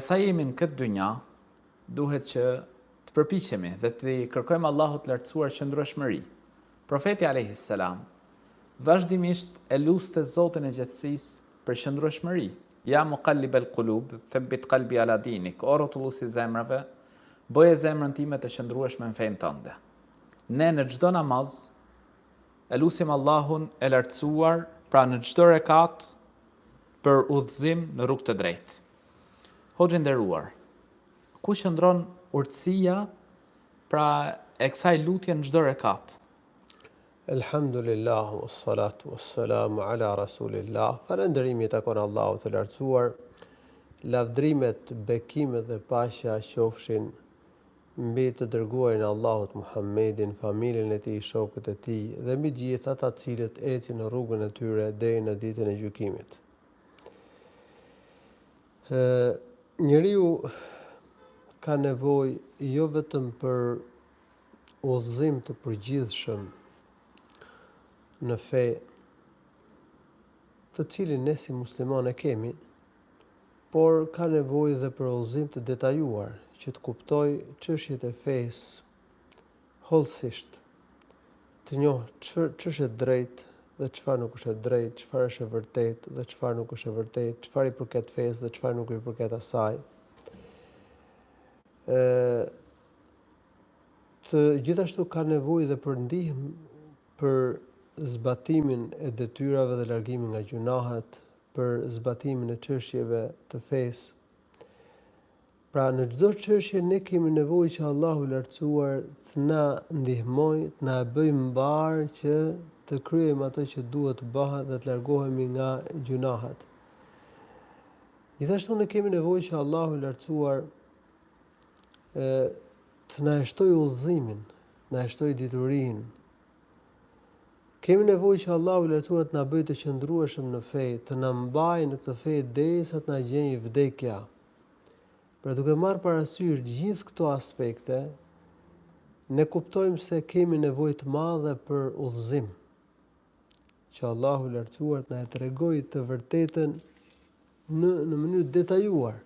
Sa jemi në këtë dynja, duhet që të përpiqemi dhe t'i kërkojmë Allahut të Lartësuar qëndrueshmëri. Profeti alejhi selam vazhdimisht e luste Zotin e Gjithësisë për qëndrueshmëri. Ja muqallibel qulub, thabbit qalbi ala dinik, o rrotullues i zemrave, bëje zemrën time të qëndrueshme në fenë tënde. Ne në çdo namaz e lusim Allahun e Lartësuar, pra në çdo rekat për udhëzim në rrugë të drejtë. Hoxhë i nderuar, ku qëndron urtësia pra e kësaj lutje në çdo rekat? Elhamdulillah, wassalatu wassalamu ala rasulillah. Falënderimi i takon Allahut të Lartësuar. Lavdrimet, bekimet dhe paqja qofshin mbi të dërguarin e Allahut Muhammedin, familjen e tij, shokët e tij dhe mbi të gjithë ata të cilët ecin në rrugën e tyre deri në ditën e gjykimit. Ë njeriu ka nevojë jo vetëm për udhëzim të përgjithshëm në fe, të cilin ne si muslimanë e kemi, por ka nevojë dhe për udhëzim të detajuar që të kuptojë çështjet e fesë hollësisht, të njohë ç'është e drejtë dhe çfarë nuk është e drejtë, çfarë është e vërtetë dhe çfarë nuk është e vërtetë, çfarë i përket fesë dhe çfarë nuk i përket asaj. Ë të gjithashtu ka nevojë dhe për ndihmë për zbatimin e detyrave dhe largimin nga gjynahet, për zbatimin e çështjeve të fesë. Pra në çdo çështje ne kemi nevojë që Allahu i Lartësuar të na ndihmojë, të na e bëjë mbarë që të kryejmë ato që duhet të bëhet dhe të largohemi nga gjynahet. Gjithashtu ne kemi nevojë që Allahu i Lartësuar e të na e shtojë udhëzimin, të na e shtojë diturinë, Kemi nevojë që Allahu i Lartësuar të na bëjë të qëndrueshëm në fe, të na mbajë në këtë fe derisa të na gjejë vdekja. Pra duke marrë parasysh gjithë këto aspekte, ne kuptojmë se kemi nevojë të madhe për udhëzim. Që Allahu i Lartësuar të na e tregojë të vërtetën në në mënyrë të detajuar.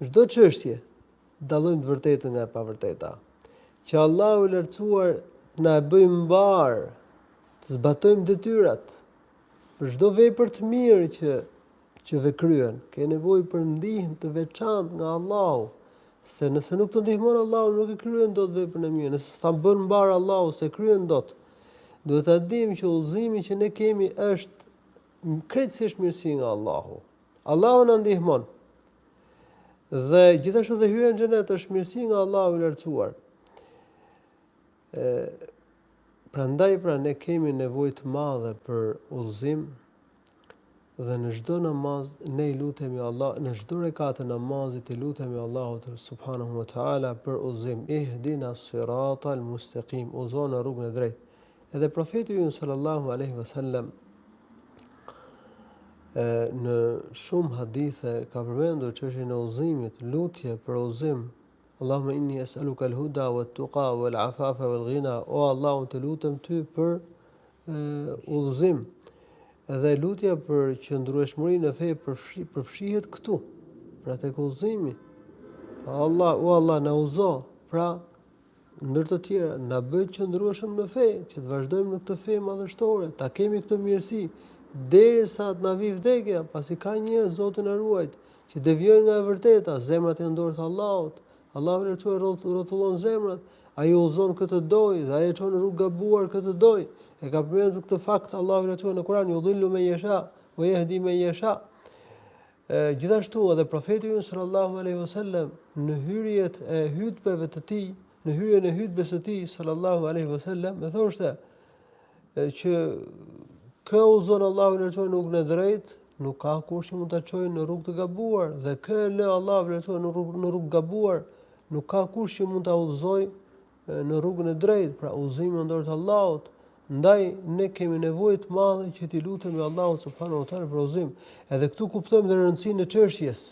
Çdo çështje dallojmë të vërtetën nga e pavërteta. Që Allahu i Lartësuar të na e bëjë mbarë, të zbatojmë detyrat. Për çdo vepër të mirë që që ve kryen, ke nevojë për ndihmë të veçantë nga Allahu, se nëse nuk të ndihmon Allahu, nuk e kryen dot veprën e mirë, nëse s'ta bën mbarë Allahu, s'e kryen dot. Duhet ta dimë që udhëzimi që ne kemi është krejtësisht mirësi nga Allahu. Allahu na ndihmon. Dhe gjithashtu dhe hyrja në xhenet është mirësi nga Allahu i lartësuar. Ë prandaj pra ne kemi nevojë të madhe për udhëzim dhe në çdo namaz ne i lutemi Allah, në çdo rekat të namazit i lutemi Allahut subhanahu wa taala për udhëzim. Ihdina siratal mustaqim, udhëzona në rrugën e drejtë. Edhe profeti ynë sallallahu alaihi wasallam në shumë hadithe ka përmendur çështjen e udhëzimit, lutje për udhëzim. Allahumma inni es'aluka al-huda wa tuqa wal afafa wal ghina. O Allah, unë të lutem ty për udhëzim. Edhe lutja për qëndrueshmëri në fe përfshi, përfshihet këtu. Pra tek udhëzimi. Allah, o Allah, na udhëzo. Pra Ndër të tjera, na bëj të qëndrueshëm në fe, që të vazhdojmë në këtë fe madhështore, ta kemi këtë mirësi derisa të na vijë vdekja, pasi ka njerëz Zoti na ruajt, që devijojnë nga e vërteta, zemrat janë në dorë të Allahut. Allahu i lartësuar rrotullon zemrat, ai udhëzon kë të dojë dhe ai e çon në rrugë gabuar kë të dojë. E ka përmendur këtë fakt Allahu i lartësuar në Kur'an, yudhillu men yasha wa yahdi men yasha. Gjithashtu edhe profeti ynë sallallahu alaihi wasallam në hyrjet e hutbeve të tij, në hyrjen e hutbes së tij sallallahu alaihi wasallam, e thoshte që kë udhëzon Allahu i lartësuar në rrugën e drejtë, nuk ka kush që mund ta çojë në rrugë të gabuar dhe kë e lë Allahu i lartësuar në rrugë në rrugë të gabuar, nuk ka kush që mund ta udhëzojë në rrugën e drejtë, pra udhëzimi në dorë të Allahut. Ndaj ne kemi nevojë të madhe që t'i lutemi Allahut subhanahu wa taala për udhëzim. Edhe këtu kuptojmë dhe rëndësinë e çështjes.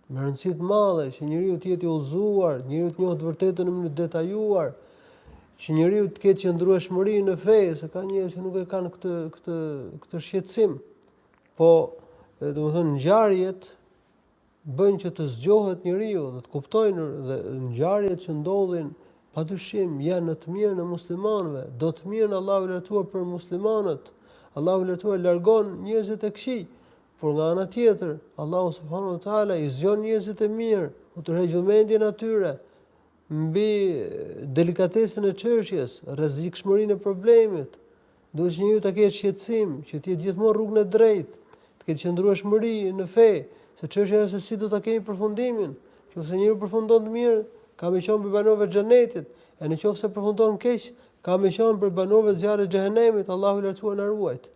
Me rëndësi të madhe që njeriu të jetë i udhëzuar, njeriu të njohë të vërtetën në mënyrë të detajuar, që njeriu të ketë qëndrueshmëri në fe, se ka njerëz që nuk e kanë këtë këtë këtë shqetësim. Po, domethënë ngjarjet. bën që të zgjohet njeriu dhe të kuptojë dhe ngjarjet që ndodhin padyshim janë në të mirën e muslimanëve, do të mirën Allahu i lartësuar për muslimanët. Allahu i lartësuar largon njerëzit e këqij, por nga ana tjetër, Allahu subhanahu wa taala i zgjon njerëzit e mirë, u tërheq vëmendjen atyre mbi delikatesën e çështjes, rrezikshmërinë e problemit. Duhet që njeriu ta ketë shqetësim, që të jetë gjithmonë rrugën e drejtë, të ketë qëndrueshmëri në fe, se çështja është se si do ta kemi përfundimin. Nëse njeriu përfundon të mirë, ka me qenë prej banorëve të xhenetit, e në qoftë se përfundon keq, ka me qenë prej banorëve të zjarrit të xhehenemit, Allahu i lartësuar na ruajt.